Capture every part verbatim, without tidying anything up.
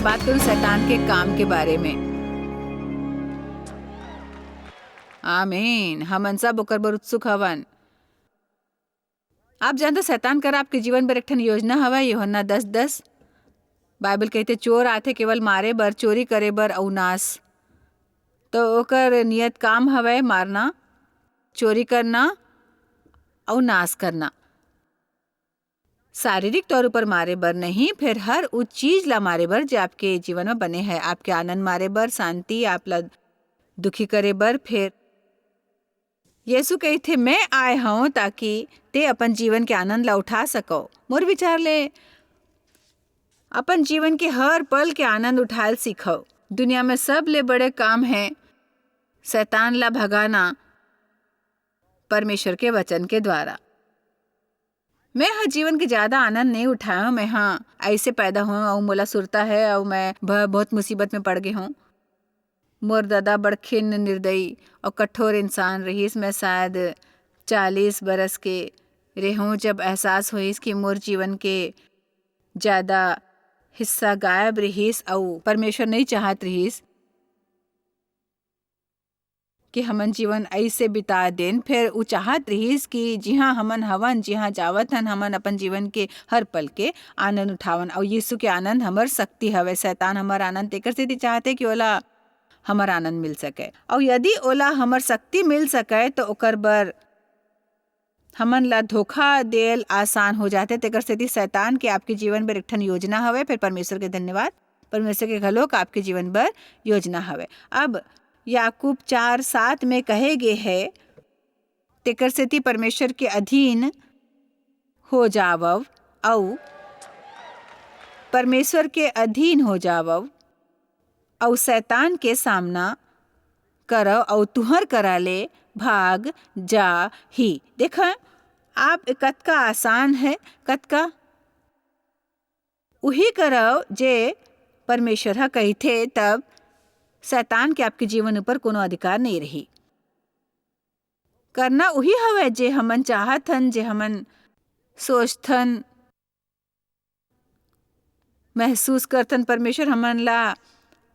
बात करूं शैतान के काम के बारे में। आमीन। हमन सब ओकर बर उत्सुक हवन। आप जानते, शैतान कर आपके जीवन बर एक ठन योजना हवय। यूहन्ना दस दस, बाइबल कहते, "चोर आथे केवल मारे बर, चोरी करे बर अऊ नाश।" तो ओकर नियत काम हवय मारना, चोरी करना अऊ नाश करना। शारीरिक तौर ऊपर मारे बर नहीं, फेर हर उ चीज ला मारे बर जे आपके जीवन में बने है, आपके आनंद मारे बर, शांति, आप ला दुखी करे बर। फेर यीशु कहिथे, "मैं आए हौं ताकि ते अपन जीवन के आनंद ला उठा सको।" मोर विचार ले अपन जीवन के हर पल के आनंद उठायल सीखो। दुनिया में सबले बड़े काम है शैतान ला भगाना परमेश्वर के वचन के द्वारा। मैं ह जीवन के ज्यादा आनंद नहीं उठाया हूँ। मैं ह ऐसे पैदा हुआ हूँ, अऊ मोला सुरता है, अऊ मैं ब-, बहुत मुसीबत में पड़ गई हूँ। मोर दादा बड़खिन निर्दयी अऊ कठोर इंसान रहिस। मैं शायद चालीस बरस के रेहूं, जब एहसास होइस कि मोर जीवन के ज्यादा हिस्सा गायब रहिस अऊ परमेश्वर नहीं चाहत रहिस कि हमन जीवन ऐसे बिता देन। फेर उ चाहत रहिस कि जिहाँ हमन हवन, जिहाँ जावत हन, हमन अपन जीवन के हर पल के आनंद उठावन। अऊ यीशु के आनंद हमर शक्ति हवे। शैतान हमर आनंद तेकर सेती चाहते कि ओला हमर आनंद मिल सके। अऊ यदि ओला हमर शक्ति मिल सके, तो ओकर बर हमन ला धोखा देल आसान हो जाथे। तेकर सेती शैतान के आपके जीवन बर एक ठन योजना हवे, फेर परमेश्वर के धन्यवाद, परमेश्वर के घलोक आपके जीवन बर योजना हवे। अब याकूब चार सात में कहे गे हे, "तेकर सेती परमेश्वर के अधीन हो जावव, अऊ परमेश्वर के अधीन हो जावव, अऊ शैतान के सामना करव, अऊ तुहर करा ले भाग जाही।" देखा, आप कतका आसान है, कतका उही करव जे परमेश्वर ह कहिथे, तब शैतान के आपके जीवन ऊपर कोनो अधिकार नहीं रही। करना उही हवय जे हमन चाहत हन, जे हमन सोचथन, महसूस करथन। परमेश्वर हमन ला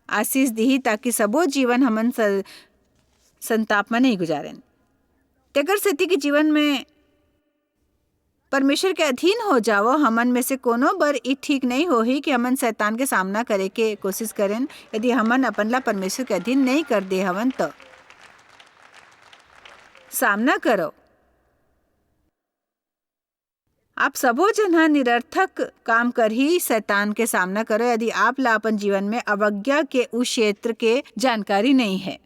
आशीष दिही, ताकि सबो जीवन हमन स-, संताप में नहीं गुजारेन। तेकर सेती कि जीवन में परमेश्वर के अधीन हो जावो। हमन में से कोनो बर ई ठीक नहीं होही कि हमन शैतान के सामना करे के कोशिश करेन, यदि हमन अपन ला परमेश्वर के अधीन नहीं कर दे हवन तो। सामना करो। आप सबो झन ह निरर्थक काम करही, शैतान के सामना करो, यदि आप ला अपन जीवन में अवज्ञा के उ क्षेत्र के जानकारी नहीं है।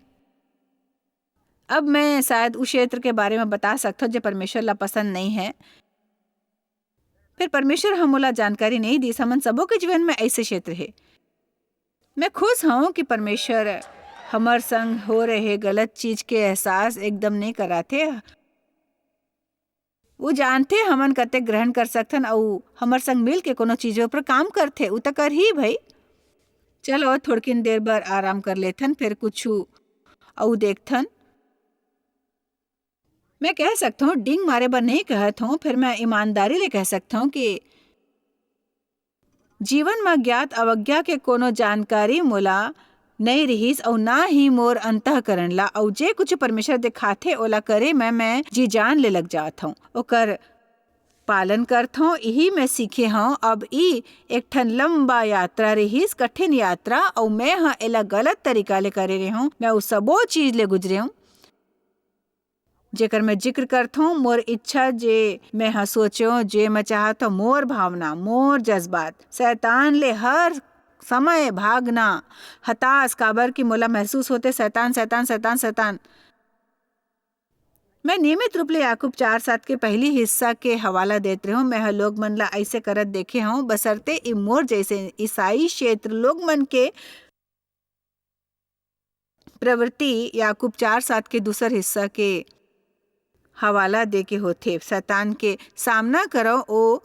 अब मैं शायद उ क्षेत्र के बारे में बता सकथव, जो परमेश्वर ला पसंद नहीं है। फिर परमेश्वर ह मोला जानकारी नहीं दिस। हमन सबो के जीवन में ऐसे क्षेत्र हे। मैं खुश हूँ कि परमेश्वर हमर संग हो रहे गलत चीज के एहसास एकदम नहीं कराथे। वो जानथे हमन कते ग्रहण कर सकथन, अऊ हमर संग मिल के कोनो चीजों पर काम करथे। उ त करही भई। चलो, थोड़किन देर बर आराम कर लेथन, फिर कुछ अऊ देखथन। मैं कह सकथों, डींग मारे बर नहीं कहत हूँ, फिर मैं ईमानदारी ले कह सकथों कि जीवन म ज्ञात अवज्ञा के कोनो जानकारी मोला नइ रिहिस, अऊ ना ही मोर अंतःकरण ला, अऊ जे कुछ परमेश्वर दिखाथे, ओला करे म मैं जी जान ले लग जात हूँ, ओकर पालन करथों। इही मैं सीखे हूँ। अब ई एक ठन लंबा यात्रा रिहिस, कठिन यात्रा, अऊ मैं ह एला गलत तरीका ले करे रेहूँ। मैं उ सबो चीज ले गुजरे हूँ, जेकर मैं जिक्र करथों। मोर इच्छा, जे मैं ह सोचों, जे मैं चाहत हूँ, मोर भावना, मोर जज्बात, शैतान ले हर समय भागना, हताश, काबर कि मोला महसूस होथे, शैतान, शैतान, शैतान, शैतान। मैं नियमित रूप ले याकूब चार सात के पहली हिस्सा के हवाला देत रेहूं। मैं ह लोग मन ला ऐसे करत देखे हूं, बशर्ते ई मोर जैसे ईसाई क्षेत्र लोग मन के प्रवृत्ति याकूब चार सात के दूसर हिस्सा के हवाला दे के होथे। शैतान के सामना करो, ओ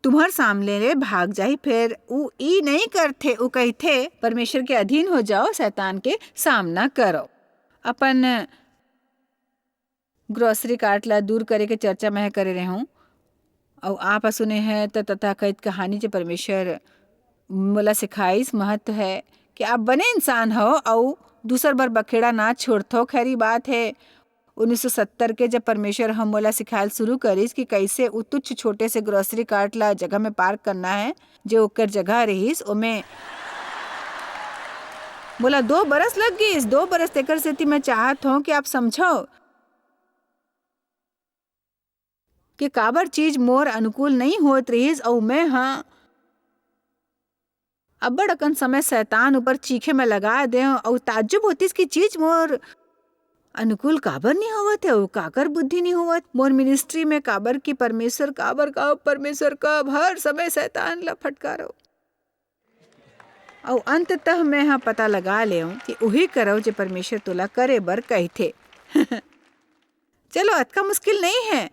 तुम्हर सामने ले भाग जाही। फेर उ ई नहीं करथे, उ कहिथे, "परमेश्वर के अधीन हो जाओ, शैतान के सामना करो।" अपन ग्रोसरी कार्ट ला दूर करे के चर्चा मैं करे रेहूं, अउ आप ह सुने हैं त तथाकथित कहानी जे परमेश्वर मोला सिखाइस महत्व है कि आप बने इंसान हो अउ दूसर बर बखेड़ा ना छोड़थो। खैरी बात है, उन्नीस सौ सत्तर के जब परमेश्वर ह मोला सिखायल शुरू करिस कि कइसे उ तुच्छ छोटे से ग्रोसरी कार्ट ला जगह में पार्क करना है, जे ओकर जगह रहिस, ओमे मोला दो बरस लग गिस, दो बरस। तेकर सेती मैं चाहत हौं कि आप समझो कि काबर चीज मोर अनुकूल नइ होत रहिस अउ मैं ह अब्बड़ अकन समय शैतान ऊपर चीखे में लगा देंव अउ ताज्जुब होतिस कि चीज मोर अनुकूल काबर नइ होवत हे अउ काकर बुद्धि नइ होवत। मोर मिनिस्ट्री में काबर कि परमेश्वर काबर का परमेश्वर कब हर समय शैतान ला फटकारव। अउ अंततः मैं ह पता लगा लेंव कि उही करव जे परमेश्वर तोला करे बर कहिथे। चलो, अतका मुश्किल नइ हे।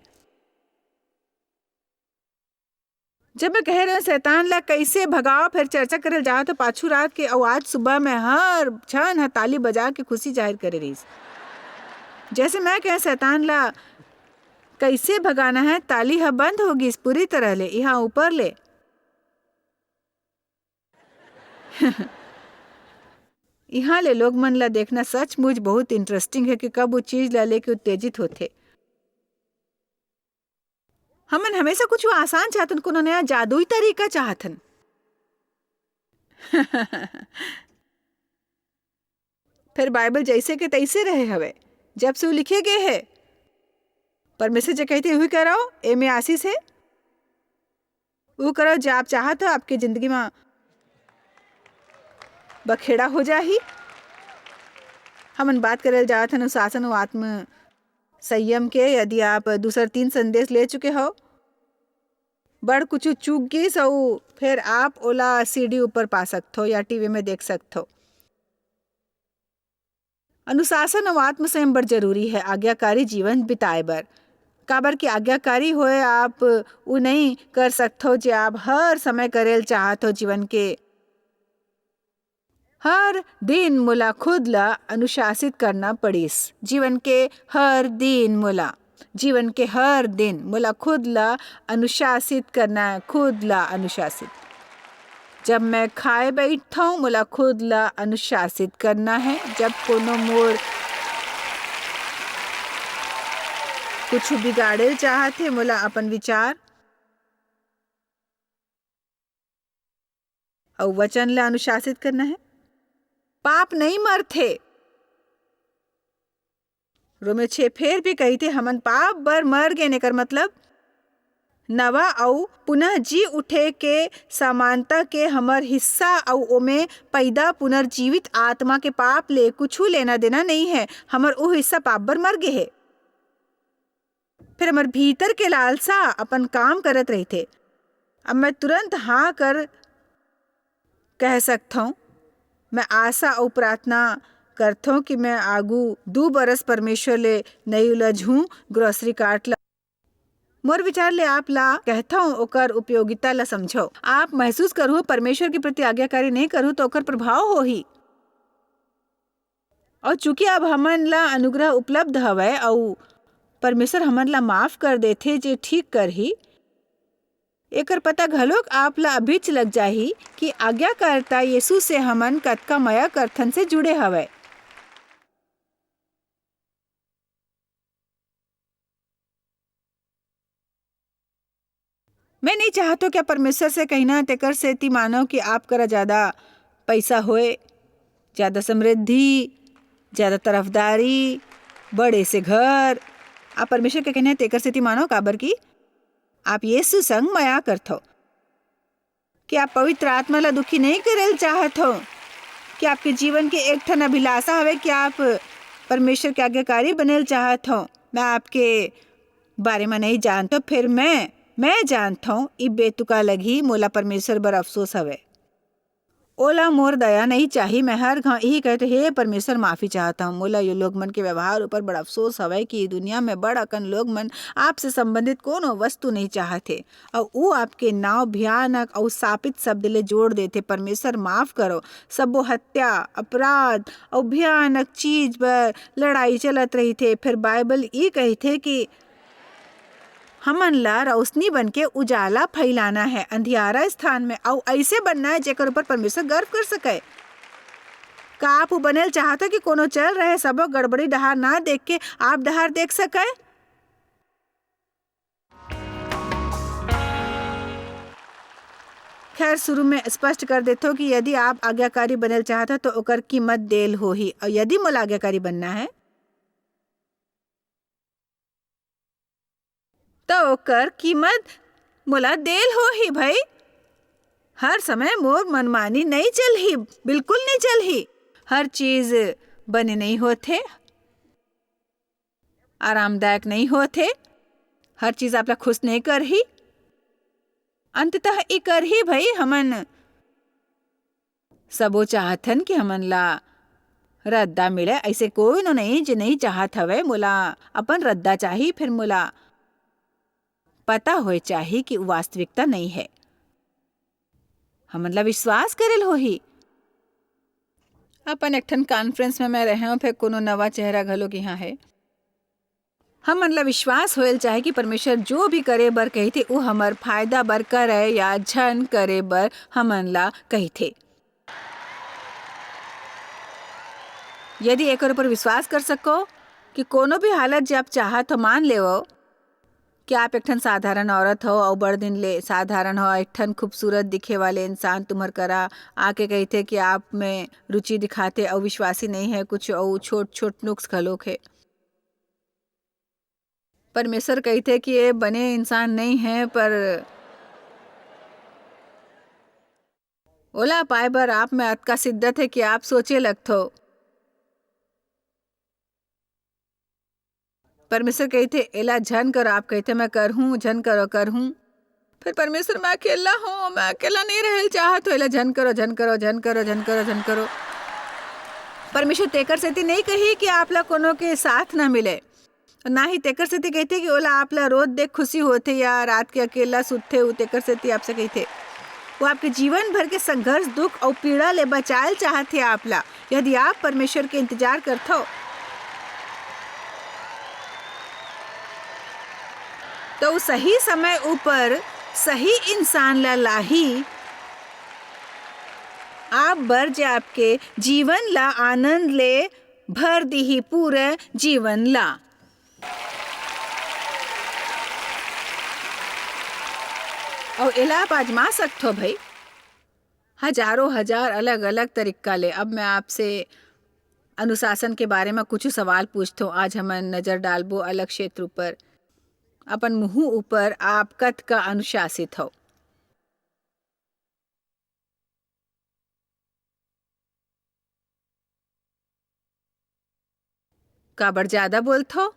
जब मैं कहे रहेंव शैतान ला कइसे भगाव, फेर चर्चा करे ल जात हौं पाछू रात के, अउ आज सुबह में हर झन ह ताली बजा के खुशी जाहिर करे रहिस। जैसे मैं कहे शैतान ला कइसे भगाना है, ताली ह बंद हो गिस पूरी तरह ले, इहाँ ऊपर ले। इहाँ ले लोग मन ला देखना सचमुच बहुत इंटरेस्टिंग है कि कब वो चीज ला लेके उत्तेजित होथे। हमन हमेशा कुछ आसान चाहथन, कोनो नया जादुई तरीका चाहथन। फिर बाइबल जैसे के तैसे रहे हवे, जब से वो लिखे गए है। परमेश्वर जे कहते, "उही करव, एमे आशीष है, वो करव, जे आप चाहत हो, आपके जिंदगी में बखेड़ा हो जाही।" हमन बात करे ल जात हन अनुशासन अउ आत्म संयम के। यदि आप दूसर तीन संदेश ले चुके हो, बड़ कुछ चूक गिस अउ फेर आप ओला सीडी ऊपर पा सकथो या टीवी में देख सकथो। अनुशासन अउ आत्मसंयम बड़ जरूरी है आज्ञाकारी जीवन बिताए बर, काबर कि आज्ञाकारी होए आप उ नइ कर सकथो जे आप हर समय करे ल चाहत हो जीवन के। हर दिन मोला खुद ला अनुशासित करना पड़िस। जीवन के हर दिन मोला, जीवन के हर दिन मोला खुद ला अनुशासित करना है, खुद ला अनुशासित। जब मैं खाए बइठथौं, मोला खुद ला अनुशासित करना है। जब कोनो मोर कुछु बिगाड़े ल चाहत हे, मोला अपन विचार अउ वचन ला अनुशासित करना है। पाप नइ मरथे। रोमियो छह फेर भी कहिथे, "हमन पाप बर मर गेन।" एकर मतलब नवा अउ पुनः जी उठे के समानता के हमर हिस्सा अउ ओमे पैदा पुनर्जीवित आत्मा के पाप ले कुछु लेना देना नइ है। हमर उ हिस्सा पाप बर मर गे हे। फिर हमर भीतर के लालसा अपन काम करत रहिथे। अब मैं तुरंत हाँ कर कह सकथौं। मैं आशा अउ प्रार्थना करथौं कि मैं आगू दू बरस परमेश्वर ले नइ उलझहूं। ग्रोसरी कार्ट ला मोर विचार ले आप ला कहथौं, ओकर उपयोगिता ला समझो। आप महसूस करहू परमेश्वर के प्रति आज्ञाकारी नइ करहू तो ओकर प्रभाव होही। अउ चूंकि अब हमन ला अनुग्रह उपलब्ध हवय अउ परमेश्वर हमन ला माफ कर देथे, जे ठीक करही, एकर पता घलोक आप ला अभीच लग जाही कि आज्ञाकारिता यीशु से हमन कतका मया करथन से जुड़े हवय। मैं नइ चाहत हौं कि आप परमेश्वर से कहिना, तेकर सेती मानव कि आप करा जादा पइसा होए, जादा समृद्धि, जादा तरफदारी, बड़े से घर। आप परमेश्वर के कहिना, तेकर सेती मानव, काबर कि आप यीशु संग मया करथव। कि आप पवित्र आत्मा ला दुखी नइ करे ल चाहत हव, कि आपके जीवन के एक ठन अभिलाषा हवे कि आप परमेश्वर के आज्ञाकारी बने ल चाहत हव। मैं आपके बारे म नइ जानत हव, फेर मैं, मैं जानत हव, ई बेतुका लगही, मोला परमेश्वर बर अफसोस हवे। ओला मोर दया नइ चाही। मैं हर घांव इही कहत हव, "हे परमेश्वर, माफी चाहत हव, मोला ये लोग मन के व्यवहार ऊपर बड़ अफसोस हवय कि ये दुनिया में बड़ अकन लोग मन आपसे संबंधित कोनो वस्तु नइ चाहत हे, अउ ऊ आपके नाव भयानक अउ शापित शब्द ले जोड़ देथे। परमेश्वर, माफ करो, सब्बो हत्या, अपराध अउ भयानक चीज बर लड़ाई चलत रहिथे।" फिर बाइबल ई कहिथे कि हमन ला रोशनी बन के उजाला फैलाना है अंधियारा स्थान में, अउ ऐसे बनना है जेकर ऊपर परमेश्वर गर्व कर सके। का आप वो बने ल चाहत हो कि कोनो चल रहे सबो गड़बड़ी डहार ना देख के आप डहार देख सके? खैर, शुरू में स्पष्ट कर देथो कि यदि आप आज्ञाकारी बनल चाहत हो, तो ओकर कीमत देल होही, और यदि मोला आज्ञाकारी बनना है, तो ओकर कीमत मोला देल होही भई। हर समय मोर मनमानी नहीं चलही, बिल्कुल नहीं चलही। हर चीज बने नहीं होथे, आरामदायक नहीं होथे, हर चीज आपला खुश नहीं करही। अंततः ई करही भई, हमन सबो चाहथन कि हमन ला रद्दा मिले। ऐसे कोनो नहीं जे नहीं चाहत हवे, मोला अपन रद्दा चाही, फिर मोला पता होए चाही कि उ वास्तविकता नहीं है। हमन ला विश्वास करेल होही। अपन एक ठन कॉन्फ्रेंस में मैं रहे हूँ, फिर कोनो नवा चेहरा घलो के यहाँ है। हमन ला विश्वास होएल चाहे कि परमेश्वर जो भी करे बर कहिथे, उ हमर फायदा बर करे या झन करे बर हमन ला कहिथे। यदि एकर ऊपर विश्वास कर सको कि कोनो भी हालत जे आप चाहत हो, मान लेवो कि आप एक ठन साधारण औरत हो अउ बड़ दिन ले साधारण हो, एक ठन खूबसूरत दिखे वाले इंसान तुम्हर करा आके कहिथे कि आप में रुचि दिखाथे अउ विश्वासी नहीं है कुछ, अउ छोट-छोट नुक्स घलोक हे। परमेश्वर कहिथे कि ये बने इंसान नहीं है, पर ओला पाए बर आप में अतका शिद्दत है कि आप सोचे लगथो। परमेश्वर कहिथे, "एला झन करो।" आप कहिथे, "मैं करहूँ, झन करो, करहूँ।" फिर परमेश्वर, "मैं अकेला हूँ, मैं अकेला नहीं रहल चाहत हूँ, एला झन करो, झन करो, झन करो, झन करो, झन करो।" परमेश्वर तेकर सेती नहीं कही कि आप ला कोनो के साथ ना मिले, ना ही तेकर सेती कहिथे कि ओला आप ला रोत देख खुशी होथे या रात के अकेला सुतथे, उ तेकर सेती आपसे कहिथे। वो आपके जीवन भर के संघर्ष, दुख अउ पीड़ा ले बचायल चाहत हे आप ला। यदि आप परमेश्वर के इंतजार करथव, तो उ सही समय ऊपर सही इंसान ला लाही, आप बर, जे आपके जीवन ला आनंद ले भर दिही, पूरे जीवन ला। अउ एला आप आजमा सकथो भई, हजारों हजार अलग-अलग तरीका ले। अब मैं आपसे अनुशासन के बारे में कुछ सवाल पूछथो। आज हमन नजर डालबो अलग क्षेत्र ऊपर। अपन मुंह ऊपर आप कतका अनुशासित हो? काबर ज्यादा बोलथो?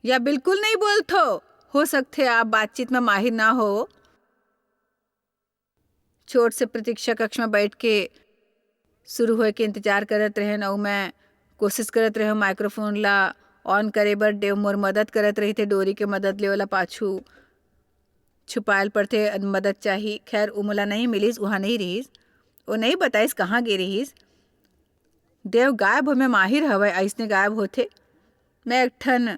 या बिल्कुल नहीं बोलथो? हो सकथे आप बातचीत में माहिर ना हो। छोट से प्रतीक्षा कक्ष में बैठ के शुरू होए के इंतजार करत रहेन, अउ मैं कोशिश करत रहेंव माइक्रोफोन ला ऑन करे बर। देव मोर मदद करत रहिथे, डोरी के मदद ले ओला पाछू छुपायल पड़थे, मदद चाही। खैर, वो मोला नहीं मिलिस, वहाँ नहीं रहिस, वो नहीं बताइस कहाँ गे रहिस। देव गायब होए में माहिर हवय, अइसने गायब होथे। मैं एक ठन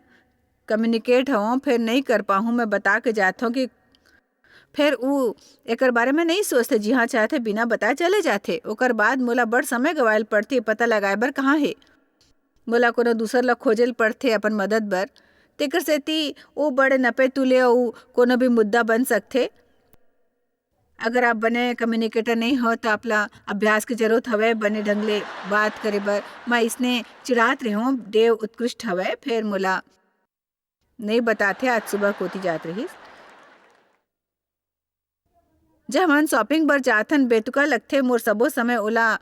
कम्युनिकेट हवं, फेर नइ कर पाहूं। मैं बता के जाथंव कि फेर ऊ एकर बारे में नइ सोचथे, जिहां चाहथे बिना बताए चले जाथे। ओकर बाद मोला बड़ समय गवाए ल पड़थे पता लगाए बर कहां हे। मोला कोनो दूसर ल खोजे ल पड़थे अपन मदद बर। तेकर सेती ओ बड़े नपे तुले अउ कोनो भी मुद्दा बन सकथे। अगर आप बने कम्युनिकेटर नइ हो, त आप ला अभ्यास के जरूरत हवय, बने ढंग ले बात करे बर। मैं इसने चिढ़ात रेहेंव, देव उत्कृष्ट हवय, फेर मोला नइ बताथे, आज सुबह कोती जात रहिस। जब हमन शॉपिंग बर जाथन, बेतुका लगथे, मोर सबो समय ओला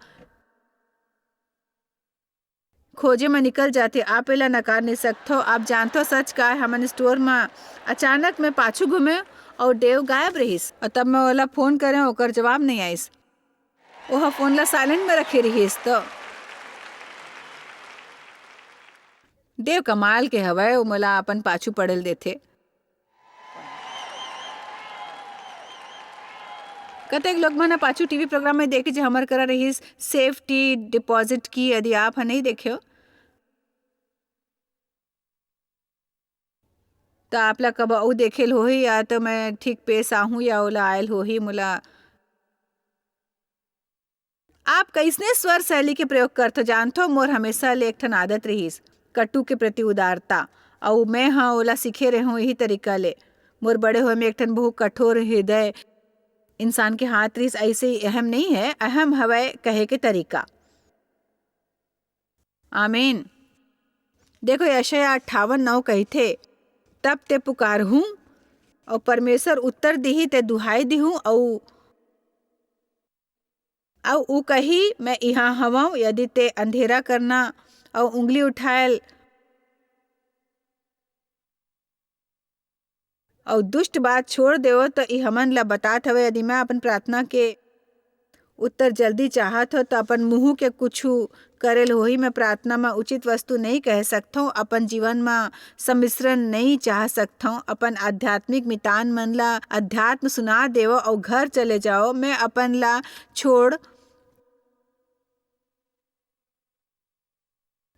खोजे म निकल जाथे। आप एला नकार नइ सकथव। आप जानथव सच काय? हमन स्टोर म अचानक में पाछू घूमे अउ देव गायब रहिस। अउ तब मैं ओला फोन करें, ओकर जवाब नइ आइस। ओह फोन ला साइलेंट में रखे रहिस। तो देव कमाल के हवय, ओ मोला अपन पाछू पड़े ल देथे। कतेक लोग मन ह पाछू टीवी प्रोग्राम में देखे जे हमर करा रहिस सेफ्टी डिपॉजिट की, यदि आप ह नइ देखे हो। त आप ला कब अउ देखे ल होही, या तो मैं ठीक पेश आहूँ, या ओला आयल होही मोला। आप कइसने स्वर शैली के प्रयोग करथो, जानथो, मोर हमेशा ले एक ठन आदत रिहिस, कटु के प्रति उदारता, अउ मैं ह ओला सीखे रेहेंव यही तरीका ले। मोर बड़े होए में एक ठन बहुत कठोर हृदय इंसान के हाथ रिहिस, अइसे ही अहम नहीं है, अहम हवय कहे के तरीका। आमीन। देखो, यशायाह अट्ठावन नौ कहिथे, "तब ते पुकारहूँ, अउ परमेश्वर उत्तर दिही, ते दुहाई दिहूँ, अउ, अउ ऊ कही, 'मैं इहाँ हवंव।' यदि ते अंधेरा करना अउ उंगली उठायल अउ दुष्ट बात छोड़ देवो, त ई हमन ला बतात हवे, यदि मैं अपन प्रार्थना के उत्तर जल्दी चाहत हो, त अपन मुंह के कुछु करे ल होही। मैं प्रार्थना म उचित वस्तु नहीं कह सकथों, अपन जीवन म सम्मिश्रण नहीं चाह सकथों। अपन आध्यात्मिक मितान मन ला अध्यात्म सुना देवो अउ घर चले जाओ। मैं अपन ला छोड़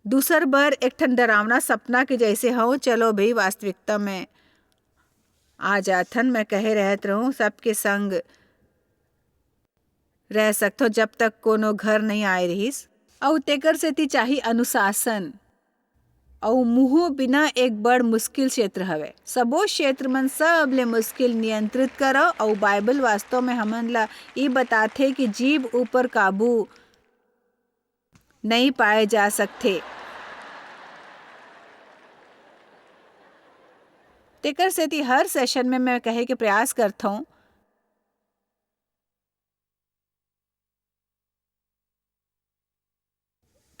दूसर बर एक ठन डरावना सपना के जैसे हव। चलो भई, वास्तविकता में आ जाथन। मैं कहे रहत रहूं, सबके संग रह सकथो, जब तक कोनो घर नहीं आए रहिस। अउ तेकर सेती चाही अनुशासन। अउ मुंह बिना एक बड़ मुश्किल क्षेत्र हवे। सबो क्षेत्र मन सबले मुश्किल नियंत्रित करो। अउ बाइबल वास्तव में हमन ला ई बताथे कि जीभ ऊपर काबू नहीं पाए जा सकथे। तेकर सेती हर सेशन में मैं कहे के प्रयास करथौं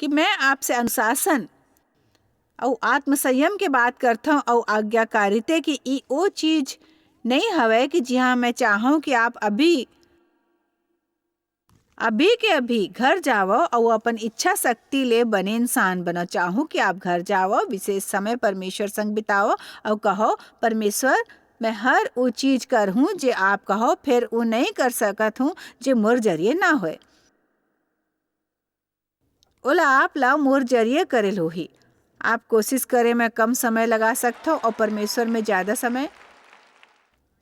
कि मैं आपसे अनुशासन अउ आत्मसंयम के बात करथौं अउ आज्ञाकारिते कि ई ओ चीज नहीं हवय कि जिहां मैं चाहूं कि आप अभी अभी के अभी घर जावव अउ अपन इच्छा शक्ति ले बने इंसान बनव। चाहूं कि आप घर जावव, विशेष समय परमेश्वर संग बितावव अउ कहव, "परमेश्वर, मैं हर वो चीज करहूं जे आप कहव, फेर वो नहीं कर सकत हूं जे मोर जरिए ना होए।" ओला आप ला मोर जरिए करे ल होही। आप कोशिश करे में कम समय लगा सकथव अउ परमेश्वर में ज्यादा समय,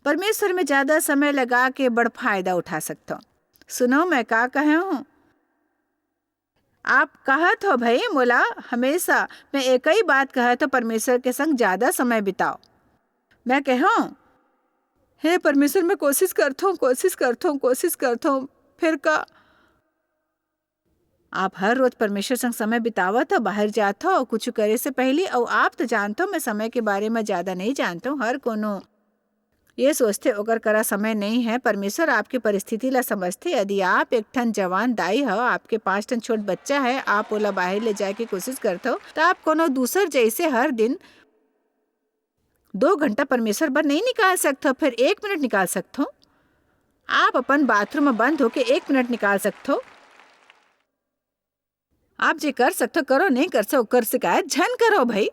परमेश्वर में ज्यादा समय लगा के बड़ फायदा उठा सकथव। सुनो, मैं का कहे हूं। आप कहत हो, "भई, मोला हमेशा मैं एक ही बात कहत हो, परमेश्वर के संग ज्यादा समय बिताओ।" मैं कहो, "हे परमेश्वर, मैं कोशिश करथों, कोशिश करथों, कोशिश करथों, फिर का?" आप हर रोज परमेश्वर संग समय बितावत हो, बाहर जात हो, कुछ करे से पहले, अउ आप तो जानत हो, मैं समय के बारे में ज्यादा नहीं जानत हूँ। हर कोनो ये सोचथे, "ओकर करा समय नहीं है।" परमेश्वर आपके परिस्थिति ला समझथे। यदि आप एक ठन जवान दाई हो, आपके पांच ठन छोट बच्चा है, आप ओला बाहर ले जाए के कोशिश करत हो, तो आप कोनो दूसर जैसे हर दिन दो घंटा परमेश्वर बर नहीं निकाल सकत हो, फिर एक मिनट निकाल सकत हो। आप अपन बाथरूम में बंद होके एक मिनट निकाल सकत हो। आप जे कर सकत हो, करो, नहीं कर सकत, ओकर शिकायत झन करो, भई।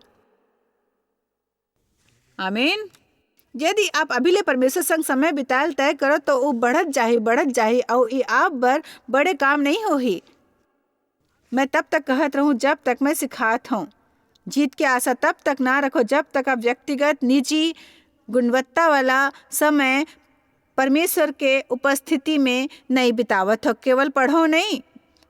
आमीन। यदि आप अभी ले परमेश्वर संग समय बितायल तय करो, तो वो बढ़त जाही, बढ़त जाही, अउ ई आप बर बड़े काम नहीं होही। मैं तब तक कहत रहूं, जब तक मैं सिखात हूं। जीत के आशा तब तक ना रखो, जब तक आप व्यक्तिगत, निजी, गुणवत्ता वाला समय परमेश्वर के उपस्थिति में नहीं बितावत हो। केवल पढ़ो नहीं,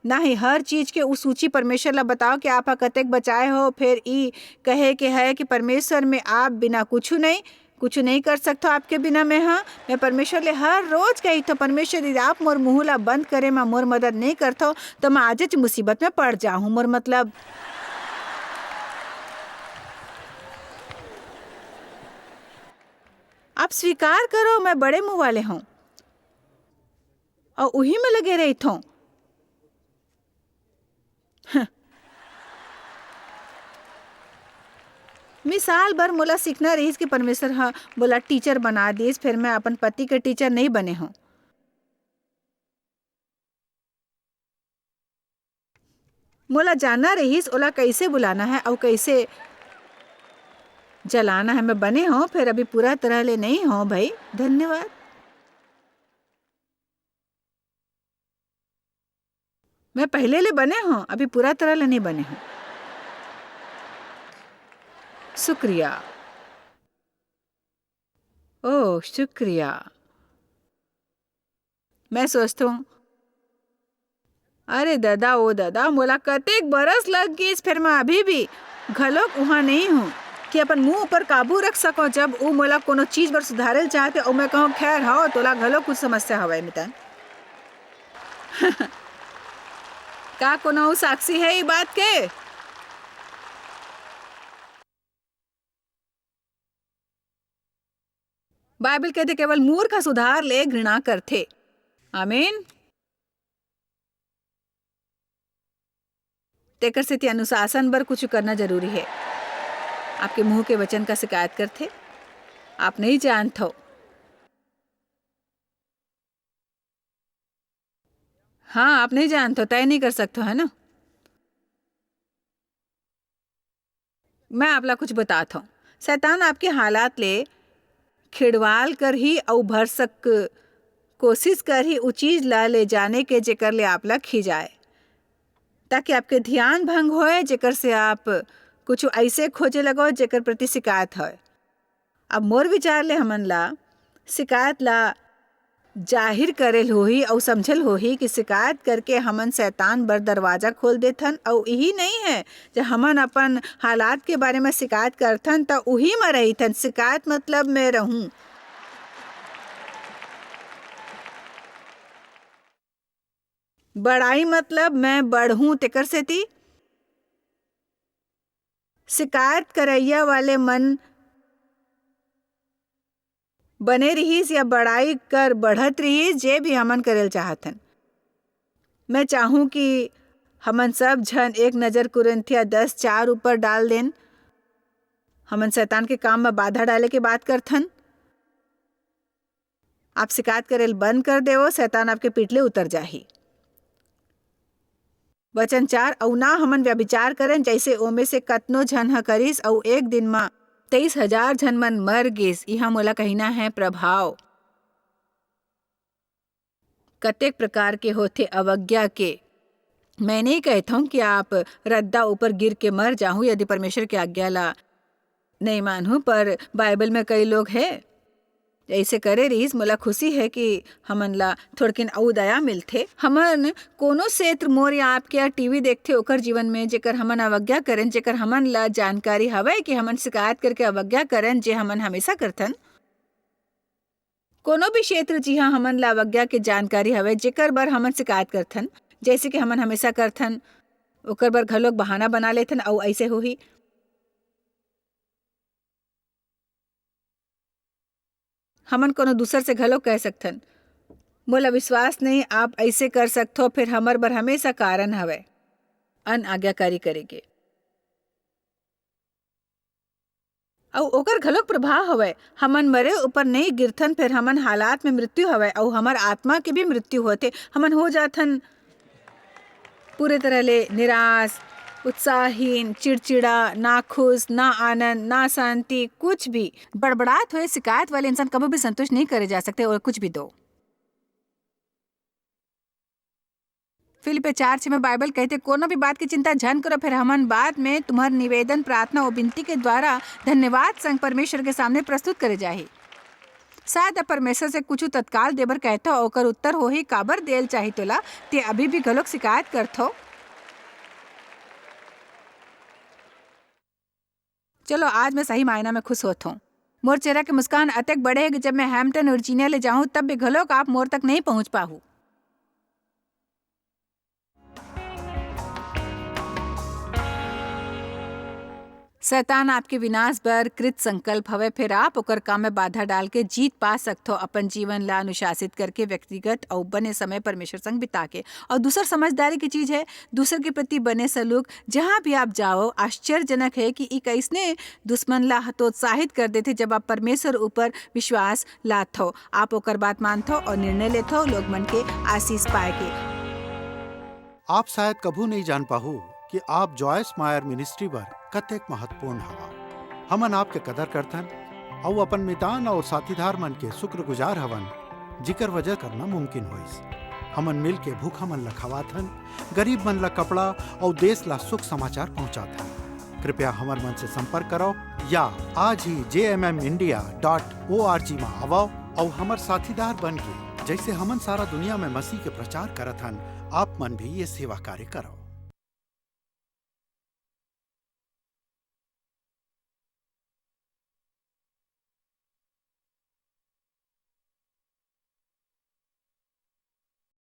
ना ही हर चीज के उ सूची परमेश्वर ला बताओ कि आप ह कतेक बचाए हो। फिर ई कहे के है कि परमेश्वर में आप बिना कुछ नहीं, कुछ नहीं कर सकथो। आपके बिना मैं, हाँ, मैं परमेश्वर ले हर रोज कही थो, "परमेश्वर, यदि आप मोर मुंह ला बंद करे मा मोर मदद नहीं करथो, तो मैं आजेच मुसीबत में पड़ जाहूं।" मोर मतलब, आप स्वीकार करो, मैं बड़े मुंह वाले हूं। अउ उही में लगे रहिथों। हं। मिसाल बर मोला सीखना रहिस कि परमेश्वर ह मोला टीचर बना दिस, फेर मैं अपन पति के टीचर नइ बने हंव। मोला जानना रहिस, ओला कइसे बुलाना हे अउ कइसे जलाना हे। मैं बने हंव, फेर अभी पूरा तरह ले नइ हंव भई। धन्यवाद। मैं पहिले ले बने हंव, अभी पूरा तरह ले नइ बने हंव। शुक्रिया। ओह, शुक्रिया। मैं सोचथों, अरे ददा, ओ ददा, मोला कतेक बरस लग गिस, फेर मैं अभी भी घलोक उहाँ नइ हूँ कि अपन मुंह ऊपर काबू रख सकंव, जब ऊ मोला कोनो चीज बर सुधारे ल चाहथे अउ मैं कहंव, "खैर, हव, तोला घलो कुछ समस्या हवय, मितान।" का कोनो अउ साक्षी हे ई बात के? बाइबल कहिथे, "केवल मूर्ख सुधार ले घृणा करथे।" आमीन। तेकर सेती अनुशासन बर कुछ करना जरूरी हे। आपके मुंह के वचन का शिकायत करथे, आप नइ जानथव। हाँ, आप नइ जानथव, तय नइ कर सकथव, है ना? मैं आपला कुछ बतात हंव। शैतान आपके हालात ले खिड़वाल करही अउ भरसक कोशिश करही उ चीज ला ले जाने के, जेकर ले आपला खिंचाय, ताकि आपके ध्यान भंग होय, जेकर से आप कुछ अइसे खोजे लगो, जेकर प्रति शिकायत होय। अब मोर विचार ले हमन ला शिकायत ला जाहिर करे ल होही अउ समझे ल होही कि शिकायत करके हमन शैतान बर दरवाजा खोल देथन। अउ इही नइ हे, जब हमन अपन हालात के बारे म शिकायत करथन, त उही म रहिथन। शिकायत मतलब मैं रहूं, बड़ाई मतलब मैं बढ़हूं, तेकर सेती शिकायत करइया वाले मन बने रिहिस या बड़ाई कर बढ़त रिहिस, जे भी हमन करे ल चाहथन। मैं चाहूं कि हमन सब झन एक नजर कुरिन्थिया दस चार ऊपर डाल देन। हमन शैतान के काम म बाधा डाले के बात करथन। आप शिकायत करे ल बंद कर देवो, शैतान आपके पीठ ले उतर जाही। वचन चार, "अऊ ना हमन व्यभिचार करेन, जइसे ओमे से कतनो झन ह करिस, अऊ एक दिन म तेईस हजार झन मन मर गिस।" इहाँ मोला कहिना हे प्रभाव। कतेक प्रकार के होथे अवज्ञा के। मैं नइ कहत हंव कि आप रद्दा ऊपर गिर के मर जाहू, यदि परमेश्वर के आज्ञा ला नइ मानहू, पर बाइबल में कई लोग हे, अइसे करे रिहिस। मोला खुशी हे कि हमन ला थोड़किन अऊ दया मिलथे। हमन कोनो क्षेत्र, मोर या आपके या टीवी देखथे, ओकर जीवन में जेकर हमन अवज्ञा करेन, जेकर हमन ला जानकारी हवय कि हमन शिकायत करके अवज्ञा करेन, जे हमन हमेशा करथन। कोनो भी क्षेत्र जिहाँ हमन ला अवज्ञा के जानकारी हवय, जेकर बर हमन शिकायत करथन, जइसे कि हमन हमेशा करथन, ओकर बर घलोक बहाना बना लेथन, अऊ अइसे होही। हमन कोनो दूसर से घलोक कह सकथन, "मोला विश्वास नहीं, आप अइसे कर सकथो, फेर हमर बर हमेशा कारण हवय अन आज्ञाकारी करे के।" अऊ ओकर घलोक प्रभाव हवय। हमन मरे ऊपर नइ गिरथन, फेर हमन हालात में मृत्यु हवय, अऊ हमर आत्मा के भी मृत्यु होथे। हमन हो जाथन पूरे तरह ले निराश, उत्साहहीन, चिड़चिड़ा, नाखुश, ना आनंद, ना शांति, कुछ भी। बड़बड़ात हुए शिकायत वाले इंसान कभी भी संतुष्ट नहीं करे जा सकते, और कुछ भी दो। फिलिप्पी चार छह में बाइबल कहिथे, "कोनो भी बात की चिंता झन करो, फेर हमन बाद में तुम्हर निवेदन, प्रार्थना अउ बिनती के द्वारा धन्यवाद संग परमेश्वर के सामने प्रस्तुत करे जाही।" शायद अब परमेश्वर से कुछु तत्काल देबर कहथव, ओकर उत्तर होही, "काबर देल चाही तोला? ते अभी भी घलोक शिकायत करथव।" चलो, आज मैं सही मायना में खुश होत हूँ। मोर चेहरा के मुस्कान अतेक बड़े हे कि जब मैं हैम्पटन, वर्जीनिया ले जाहूँ, तब भी घलोक आप मोर तक नहीं पहुँच पाहू। शैतान आपके विनाश बर कृत संकल्प हवय, फेर आप ओकर काम में बाधा डाल के जीत पा सकथो, अपन जीवन ला अनुशासित करके, व्यक्तिगत अउ बने समय परमेश्वर संग बिता के। अउ दूसर समझदारी की चीज है, दूसर के प्रति बने सलूक। जहाँ भी आप जाओ, आश्चर्यजनक है कि ई कइसने दुश्मन ला हतोत्साहित कर देथे, जब आप परमेश्वर ऊपर विश्वास लाथो, आप ओकर बात मानथो अउ निर्णय लेथो लोग मन के आशीष पाए के। आप शायद कभू नहीं जान पाहू कि आप जॉयस मायर मिनिस्ट्री बर कतेक महत्वपूर्ण हवा। हमन आपके कदर करथन अउ अपन मितान अउ साथीदार मन के शुक्रगुजार हवन, जिकर वजह करना मुमकिन होइस। हमन मिल के भूखा मन ला खवाथन, गरीब मन ला कपड़ा अउ देश ला सुख समाचार पहुंचाथन। कृपया हमर मन से संपर्क करव या आज ही J M M India dot O R G म आवव अउ हमर साथीदार बन के, जइसे हमन सारा दुनिया में मसीह के प्रचार करत हन, आप मन भी ये सेवा कार्य करव।